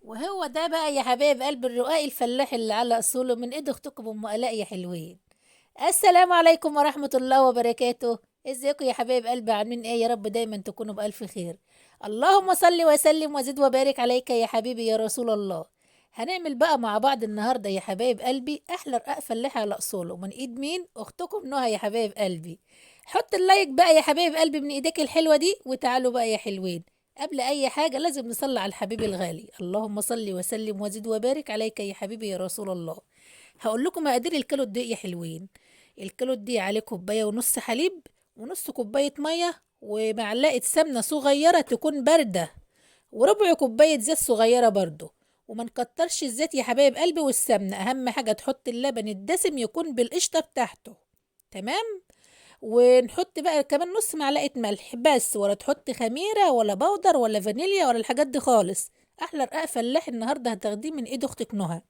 وهو ده بقى يا حبايب قلب الرقاق الفلاح اللي على اصوله من ايد اختكم ام الاء يا حلوين. السلام عليكم ورحمة الله وبركاته. ازيكم يا حبايب قلبي، عاملين ايه؟ يا رب دايما تكونوا بألف خير. اللهم صل وسلم وزد وبارك عليك يا حبيبي يا رسول الله. هنعمل بقى مع بعض النهارده يا حبايب قلبي احلى رقاق فلاح على اصوله من ايد مين؟ اختكم نهى يا حبايب قلبي. حط ال like بقى يا حبايب قلبي من ايديك الحلوة دي، وتعالوا بقى يا حلوين. قبل اي حاجة لازم نصلي على الحبيب الغالي، اللهم صل وسلم وزد وبارك عليك يا حبيبي يا رسول الله. هقول لكم مقادير الكيلو الدقيق يا حلوين. الكيلو الدقيق عليه كوباية ونص حليب ونص كوباية مية ومعلقة سمنه صغيرة تكون باردة وربع كوباية زيت صغيرة برضو. وما نكترش الزيت يا حبايب قلبي والسمنه، اهم حاجة تحط اللبن الدسم يكون بالقشطه بتاعته، تمام؟ ونحط بقى كمان نص معلقه ملح بس، ولا تحط خميره ولا بودر ولا فانيليا ولا الحاجات دي خالص. احلى رقاق فلاح النهارده هتاخديه من ايد اختك نهى.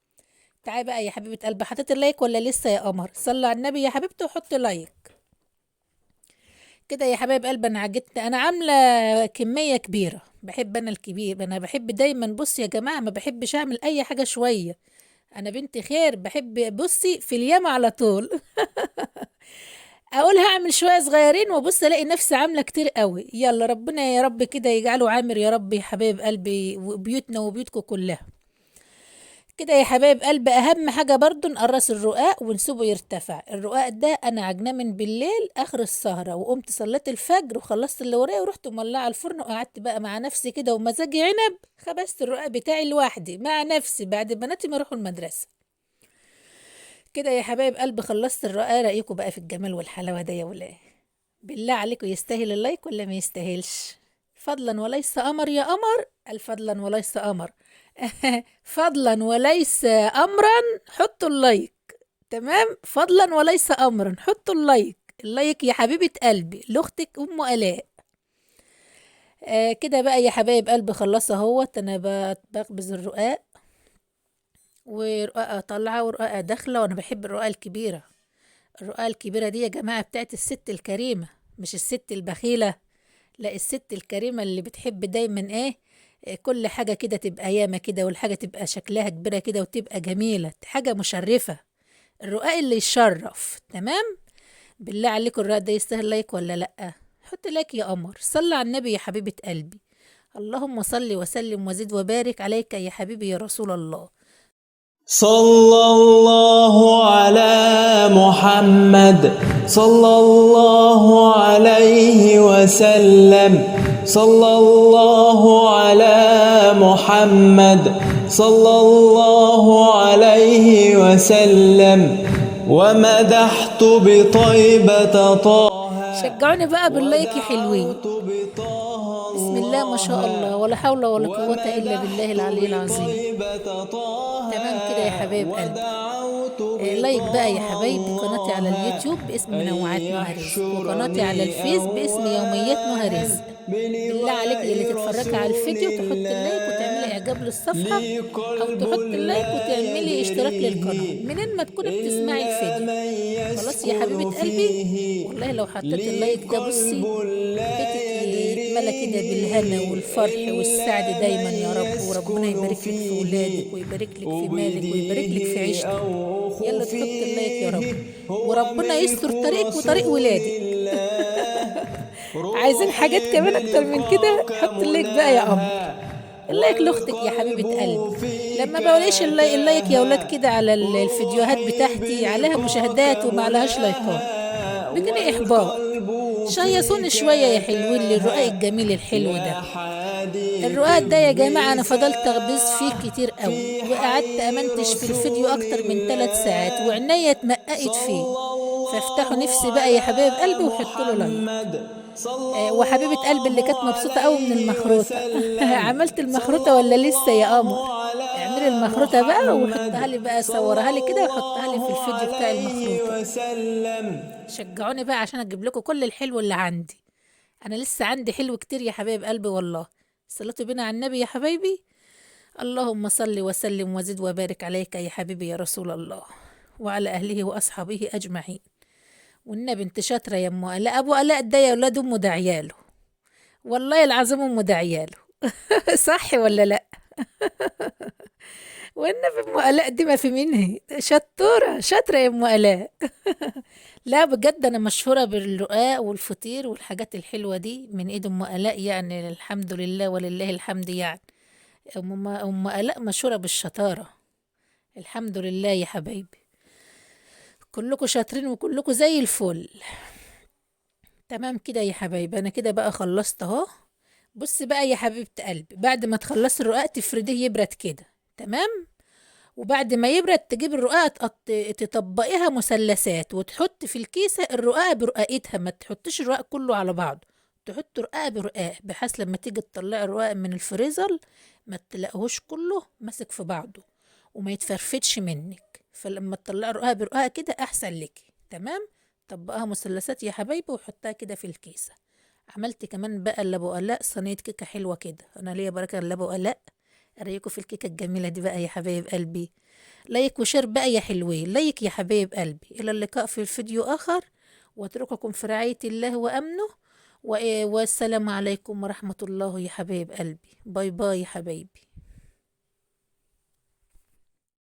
تعالي بقى يا حبيبه قلبي، حطيت ال like ولا لسه يا قمر؟ صلي على النبي يا حبيبتي وحط like كده يا حبايب قلبي. انا عجبت، انا عامله كمية كبيرة، بحب انا الكبير، انا بحب دايما. بصي يا جماعة ما بحبش اعمل اي حاجة شوية، انا بنت خير، بحب بصي في اليوم على طول. اقول هعمل شوية صغيرين وابص الاقي نفسي عامله كتير قوي. يلا ربنا يا رب كده يجعله عامر يا رب يا حبايب قلبي وبيوتنا وبيوتكم كلها كده يا حبايب قلبي. اهم حاجة برضو نقرص الرقاق ونسيبه يرتفع. الرقاق ده انا عجناه من بالليل اخر السهرة، وقمت صليت الفجر وخلصت اللي ورايا ورحت مولعه الفرن وقعدت بقى مع نفسي كده ومزاجي عنب، خبزت الرقاق بتاعي لوحدي مع نفسي بعد بناتي ما يروحوا المدرسة كده يا حبايب قلبي. خلصت الرقاق. رايكم بقى في الجمال والحلاوه ده يا ولاد؟ بالله عليكم يستاهل ال like ولا ما يستاهلش؟ فضلا وليس امر يا قمر، الفضلا وليس امر. فضلا وليس امرا حطوا ال like، تمام؟ فضلا وليس امرا حطوا ال like، ال like يا حبيبه قلبي لاختك ام الاء. كده بقى يا حبايب قلبي خلص اهوت. انا بخبز الرقاق، ورقاقه طالعه ورقاقه داخله، وانا بحب الرقاقه الكبيرة. الرقاقه الكبيرة دي يا جماعة بتاعت الست الكريمة، مش الست البخيله، لا الست الكريمة اللي بتحب دايما ايه كل حاجة كده تبقى ياما كده، والحاجة تبقى شكلها كبيرة كده وتبقى جميلة، حاجة مشرفة، الرقاق اللي يشرف، تمام؟ بالله عليكم الرقاق ده يستاهل like ولا لأ؟ حط like يا قمر. صلي على النبي يا حبيبة قلبي، اللهم صل وسلم وزد وبارك عليك يا حبيبي يا رسول الله. صلى الله على محمد صلى الله عليه وسلم، صلى الله على محمد صلى الله عليه وسلم. ومدحت بطيبة طه. شجعوني بقى بال like يا حلوين. بسم الله ما شاء الله، ولا حول ولا قوة إلا بالله العلي العظيم. تمام كده يا حبايب قلبي. like بقى يا حبايبي قناتي على اليوتيوب باسم منوعات نهى رزق، وقناتي على الفيس باسم يوميات نهى رزق. بالله عليك اللي تتفرجي على الفيديو تحط ال like وتعملي اعجاب للصفحه، او تحط ال like وتعملي اشتراك للقناة منين ما تكوني بتسمعي الفيديو. خلاص يا حبيبه قلبي، والله لو حطيت ال like ده بصي بيتك يتملى كده بالهنا والفرح والسعد دايما يا رب، وربنا يبارك لك في ولادك ويبارك لك في مالك ويبارك لك في عيشتك. يلا تحط ال like يا رب، وربنا يستر طريقك وطريق ولادك. عايزين حاجات كمان اكتر من كده؟ حط ال like بقى يا قمر، ال like لاختك يا حبيبه قلبي. لما بلاقيش ال like يا ولاد كده على الفيديوهات بتاعتي عليها مشاهدات وما عليهاش لايكات، بيجيني احباط. شيصوني شوية يا حلوين للرقاق الجميل الحلو ده. الرقاق ده يا جماعة انا فضلت اخبز فيه كتير قوي، وقعدت امنتش في الفيديو اكتر من 3 ساعات وعينيا اتمققت فيه. فافتحوا نفسي بقى يا حبايب قلبي وحطوا له like. وحبيبة قلبي اللي كانت مبسوطة قوي من المخروطة. عملت المخروطة ولا لسه يا قمر؟ اعملي المخروطة بقى وحطها لي بقى، صورها لي كده وحطها لي في الفيديو بتاع المخروطة. شجعوني بقى عشان اجيب لكم كل الحلو اللي عندي، انا لسه عندي حلو كتير يا حبايب قلبي والله. صلاتوا بينا على النبي يا حبايبي، اللهم صل وسلم وزد وبارك عليك يا حبيبي يا رسول الله وعلى اهله واصحابه اجمعين. والنبي انت شاطرة يا ام الاء، ابو الاء ده يا ولاد امه ده عياله، والله العظيم امه ده عياله. صح ولا لا؟ والنبي ام الاء دي ما في منها، شطوره شاطرة يا ام الاء. لا بجد انا مشهورة بالرقاق والفطير والحاجات الحلوة دي من ايد ام الاء، يعني الحمد لله ولله الحمد. يعني ام الاء مشهورة بالشطاره، الحمد لله يا حبايبي، كلكم شاطرين وكلكم زي الفل. تمام كده يا حبايبي، انا كده بقى خلصت اهو. بص بقى يا حبيبه قلبي، بعد ما تخلصي الرقاق تفرديه يبرد كده، تمام؟ وبعد ما يبرد تجيب الرقاقه تطبقيها مثلثات، وتحط في الكيسة الرقاقه برقاقتها، ما تحطيش الرقاق كله على بعضه، تحط رقاقه برقاق، بحيث لما تيجي تطلعي الرقاق من الفريزر ما تلاقيهوش كله ماسك في بعضه وما يتفرفتش منك. فلما تطلعي رقاقه برقاقه كده احسن لك، تمام؟ طبقها مثلثات يا حبايبي وحطها كده في الكيسة. عملت كمان بقى لابو الاء صينية كيكة حلوة كده، انا ليا بركة لابو الاء، اريكم في الكيكه الجميلة دي بقى يا حبايب قلبي. like و share بقى يا حلوين، like يا حبايب قلبي. الى اللقاء في الفيديو اخر، واترككم في رعاية الله وامنه، والسلام عليكم ورحمة الله يا حبايب قلبي. bye bye يا حبايبي.